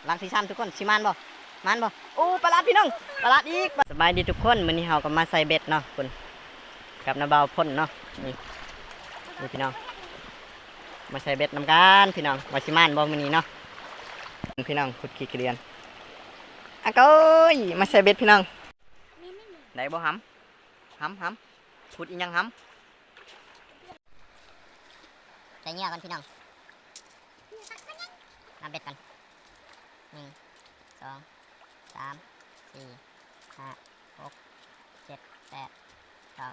ຫຼັງທີສາມທຸກຄົນ ຊິໝານບໍ່? ໝານບໍ່? ໂອ້ ປາຫຼາດພີ່ນ້ອງ ປາຫຼາດອີກ. ສະບາຍດີທຸກຄົນ ມື້ນີ້ເຮົາກໍມາໃສ່ເບັດເນາະ ພຸ້ນ ກັບນ້າບ່າວພົ້ນເນາະ. ນີ້ ນີ້ພີ່ນ້ອງ ມາໃສ່ເບັດນຳກັນພີ່ນ້ອງ ວ່າຊິໝານບໍ່ມື້ນີ້ເນາະ. ພີ່ນ້ອງ ຂຸດຂີ້ກະເດືອນ ອາໂກຍ ມາໃສ່ເບັດພີ່ນ້ອງ. ໄດ້ບໍ່ຫຳ? ຫຳ ຫຳ ຂຸດອີ່ຫຍັງຫຳ? ໃສ່ເຫຍື່ອກ່ອນພີ່ນ້ອງ ນຳເບັດກ່ອນ ໜຶ່ງ ສອງ ສາມ ສີ່ ຫ້າ ຫົກ ເຈັດ ແປດ ເກົ້າ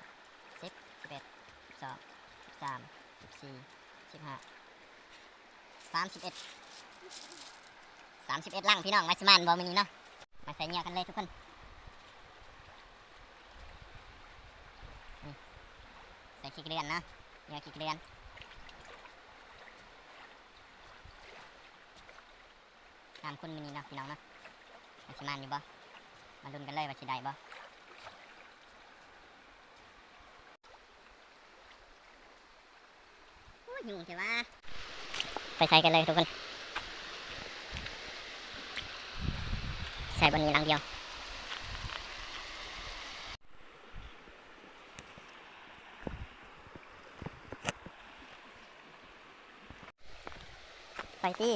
ສິບ ສິບເອັດ ສິບສອງ ສິບສາມ ສິບສີ່ ສິບຫ້າ ສາມສິບເອັດ ສາມສິບເອັດຫຼັງພີ່ນ້ອງ ວ່າຊິໝານບໍ່ມື້ນີ້ເນາະ. ມາໃສ່ເຫຍື່ອກັນເລີຍທຸກຄົນ ນີ້ ໃສ່ຂີ້ກະເດືອນເນາະ ເຫຍື່ອຂີ້ກະເດືອນ ນ້ຳຂຸ້ນມື້ນີ້ເນາະພີ່ນ້ອງເນາະ ວ່າຊິໝານຢູ່ບໍ່? ມາລຸ້ນກັນເລີຍວ່າຊິໄດ້ບໍ່? ໂອ້ຍ ຫຍຸ້ງແທ້ວ່າ ໄປໃສ່ກັນເລີຍທຸກຄົນ ໃສ່ບ່ອນນີ້ຫຼັງດຽວ ໄປຕິ.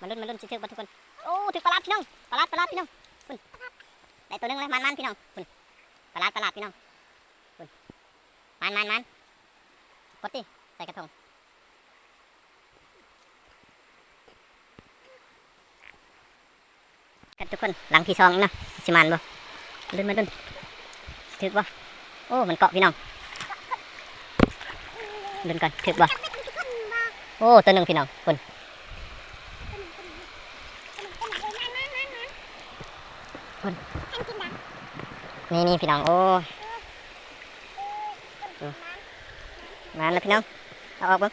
ມາລຸ້ນ ມາລຸ້ນ ຊິຖືກບໍ່ທຸກຄົນ? ໂອ້ ຖືກປາຫຼາດພີ່ນ້ອງ ປາຫຼາດ ປາຫຼາດພີ່ນ້ອງ ພຸ້ນ ໄດ້ໂຕໜຶ່ງແລ້ວ ໝານໆ ພີ່ນ້ອງ ພຸ້ນ ປາຫຼາດ ປາຫຼາດ ພີ່ນ້ອງ ພຸ້ນ ໝານໆ ໆ ປົດຕິ ໃສ່ກະທົງ. ກັນທຸກຄົນ ຫຼັງທີສອງອີກເນາະ ຊິໝານບໍ່? ລຸ້ນ ມາລຸ້ນ ຖືກບໍ່? ໂອ້ ມັນເກາະພີ່ນ້ອງ ລຸ້ນກ່ອນ ຖືກບໍ່? ໂອ້ ໂຕໜຶ່ງພີ່ນ້ອງ ພຸ້ນ ພຸ້ນ ນີ້ໆ ພີ່ນ້ອງ ໂອ້ຍ ມາແລ້ວພີ່ນ້ອງ ເອົາອອກເບິ່ງ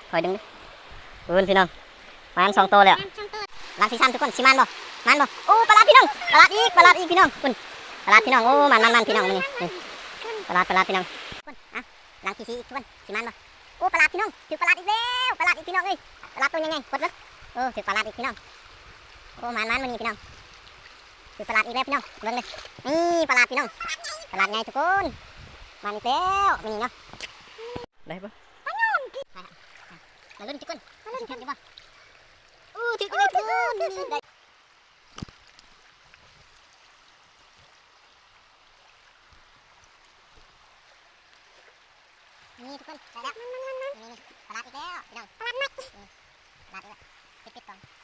ຄ່ອຍດຶງເດີ້ ພຸ້ນພີ່ນ້ອງ ມາສອງໂຕແລ້ວ ມາສອງໂຕ ຫຼັງທີສາມທຸກຄົນ ຊິໝານບໍ່? ໝານບໍ່? ໂອ້ ປາຫຼາດພີ່ນ້ອງ ປາຫຼາດອີກ ປາຫຼາດອີກພີ່ນ້ອງ ພຸ້ນ ປາຫຼາດພີ່ນ້ອງ ໂອ້ ໝານໆໆ ພີ່ນ້ອງມື້ນີ້ ນີ້ ປາຫຼາດ ປາຫຼາດພີ່ນ້ອງ ພຸ້ນ ອ່ະ ຫຼັງທີສີ່ອີກທຸກຄົນ ຊິໝານບໍ່? ໂອ້ ປາຫຼາດພີ່ນ້ອງ ຖືກປາຫຼາດອີກແລ້ວ ປາຫຼາດອີກພີ່ນ້ອງເອີຍ ປາຫຼາດໂຕໃຫຍ່ໆ ກົດເບິ່ງ ໂອ້ ຖືກປາຫຼາດອີກພີ່ນ້ອງ ໂອ້ ໝານໆ ມື້ນີ້ພີ່ນ້ອງ ຖືກປາຫຼາດອີກແລ້ວພີ່ນ້ອງ ເບິ່ງເດີ້ ນີ້ປາຫຼາດພີ່ນ້ອງ ປາຫຼາດໃຫຍ່ທຸກຄົນ ໝານອີກແລ້ວມື້ນີ້ເນາະ ໄດ້ບໍ່? ມາລຸ້ນທຸກຄົນ ມາລຸ້ນ ຖືກຢູ່ບໍ່? ໂອ້ ຖືກຢູ່ເລີຍທຸກຄົນ ນີ້ໄດ້ ນີ້ທຸກຄົນ ໄດ້ແລ້ວ ນີ້ໆ ປາຫຼາດອີກແລ້ວພີ່ນ້ອງ ປາຫຼາດໃໝ່ ນີ້ ປາຫຼາດອີກແລ້ວ ປິດໆກ່ອນ.